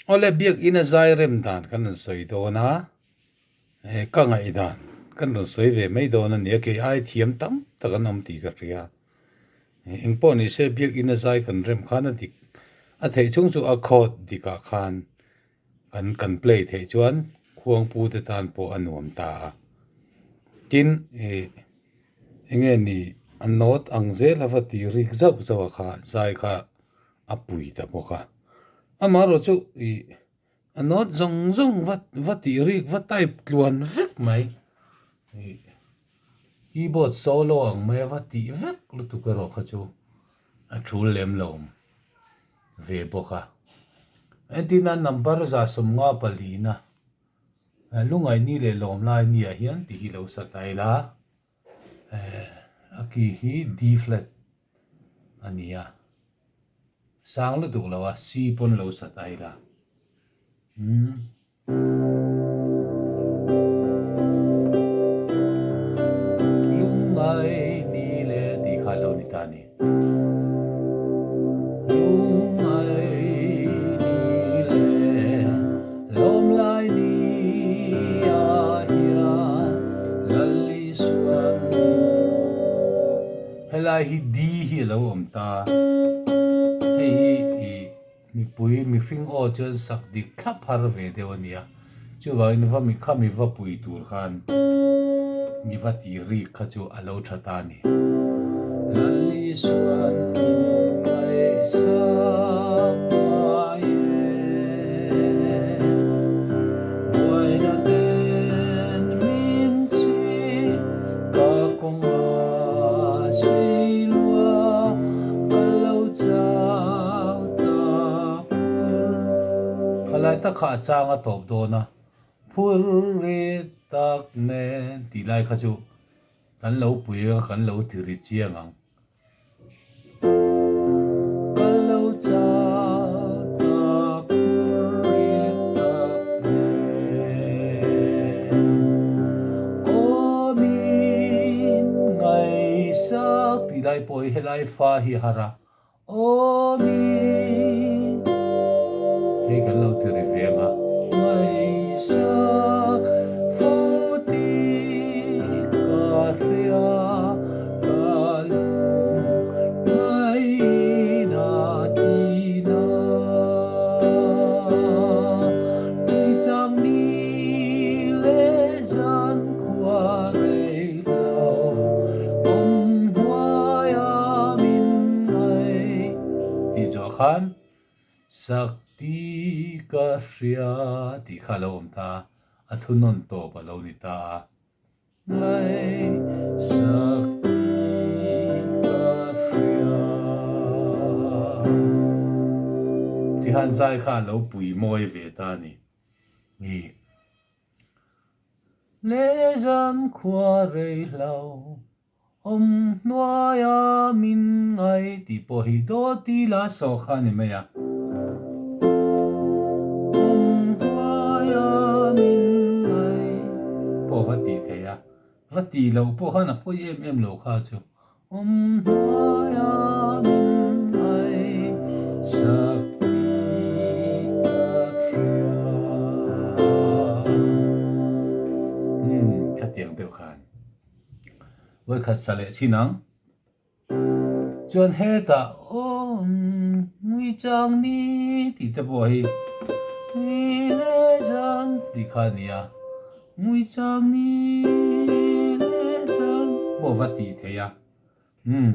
Awle biakinn a zai rem dan kan rawn sawi dawn a, ka ngaihdan kan rawn sawi ve mai dawn a ni a, kei ai thiam tam tak an awm tih ka hria. Engpawh ni se biakinn a zai kan rem khan a dik a theih chhung chu a chord dikah khan kan kan play theih chuan khuangpu te tan pawh a nuam ta a. Tin ih enge ni a note ang zel a va tih rik zauh zauh a kha zai kha a pui ta bawk a. Amaherawh chu ih a note zawng zawng va va tih rik va type tluan vek mai ih keyboard solo ang mai a va tih vek lutuk erawh kha chu a thul lem lo ve bawk a. Entirna number 154 na lungaini leh lawmlai ni ah hian tih hi lo sa ta ila a key hi D flat a ni a sang lutuk lo a C pawn lo sa ta ila umm. Lungngai ni le tih kha a lo ni ta a ni. Lungngai ni le lawmlai ni ah hian Lal Isuan Helai hi D hi a lo awm ta. Hei hi ih Mipui mihring aw chuan sak dik thlap har ve deuh a nia. Chuvangin va mi kha mi va pui tur khan mi va tih rik kha chu a lo tha ta a ni. Lal Isuan min ngaihsak ngai e, buaina ten min chhi ka kawnga silua ka lo chau ta phur. Khalai tak kha a chang a tawp dawn a, phur rit tak nen tih lai kha chu kan lo pui a, kan lo ti ri chiang ang. Ka lo chau ta phur rit tak nen aw min ngaihsak tih lai pawh hi helai fa hi a har a. Aw mi, hei kan lo ti ri ve ang a. Ngaihsak fo tih ka hria, ka lung ngaihna tina. Tuichang ni leh zan khua rei lo, awm hnuai a min ngaih. Tih zawh khan Sakti ka hria tih kha a lo awm ta a, a thunawn tawp a lo ni ta a. Ngaih Sakti ka hria tih khan zai kha a lo pui mawi ve ta a ni. Lehzan khua rei hlo awm hnuaia min ngai tih pawh hi dawt ila saw kha a ni mai a. Awm hnuaia min ngai pawh va tih theih a, va tih loh pawh khan a pawi em em lo kha chu. Awm hnuaia min ngaihsak tih ka hria. Umm, khatiang deuh khan vawikhat sa leh chin ang. Chuan hetah awm ngui chang ni tih te pawh hi ni leh zan tih kha a ni a. Ngui chang ni leh zan pawh va tih theih a. Umm.